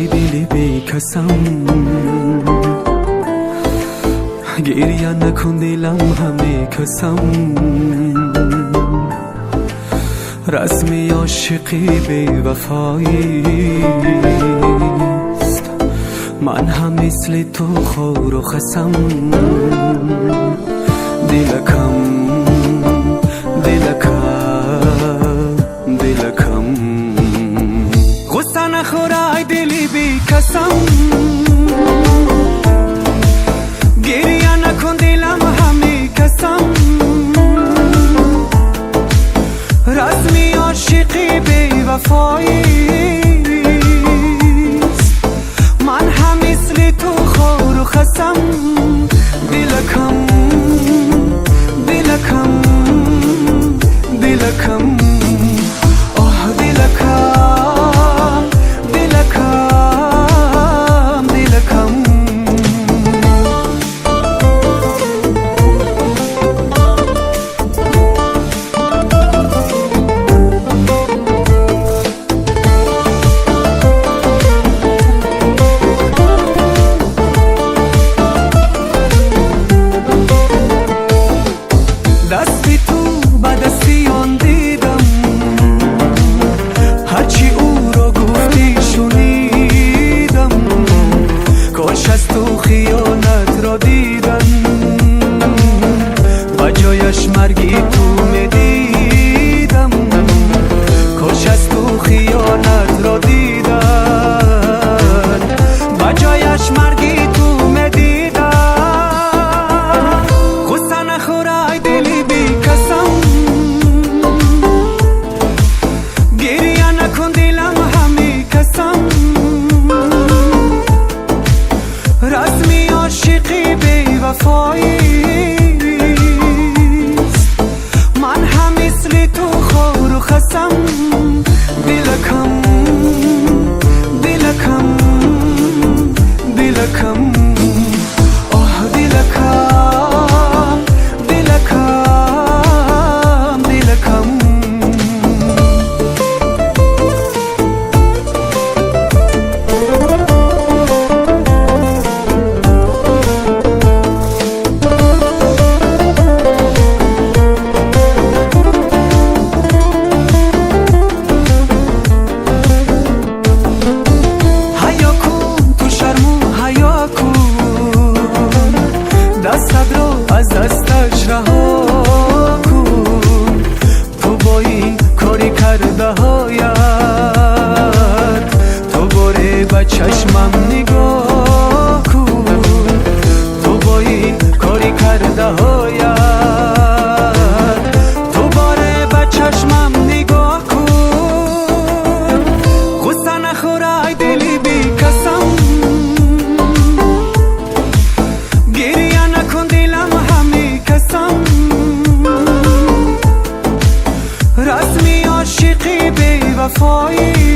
ай дили бекасам, гиря накун дилам ҳаме касам. Расми ошиқӣ бевафоист, ман ҳам мисли ту хору хасам. Дилакам, дилакам, дилакам, ғусса нахӯр, ай дили бекасам. Гиря накун дилам ҳаме касам. Расми ошиқӣ бевафоист, ман ҳам мисли ту хору хасам. Дилакам, дилакам, дилакам, оҳ, дилакам, дилакам, дилакам. Дасти ту ба дасти он дидам, ҳарчи ӯро гуфтӣ шунидам. Кош аз ту хиёнатро дидан, ба ҷояш марги ту медидам. Кош аз ту хиёнатро дидан, ба ҷояш марги ту медидам. Ғусса нахӯр, ай дили бекасам. Гиря накун дилам ҳаме касам. Расми ошиқӣ бевафоист, ман ҳам мисли ту хору хасам. Дилакам, дилакам, дилакам, оҳ, дилакам, дилакам, дилакам. Ҳаё кун ту, шарму ҳаё кун, дастатро аз дасташ раҳо кун. Ту бо ин кори кардаҳоят ту боре ба чашмам нигоҳ кун. Ту бо ин кори кардаҳоят ту боре ба чашмам нигоҳ кун. Ғусса нахӯр, ай дили бекасам. Гиря накун дилам ҳаме касам. Расми ошиқӣ бевафоист.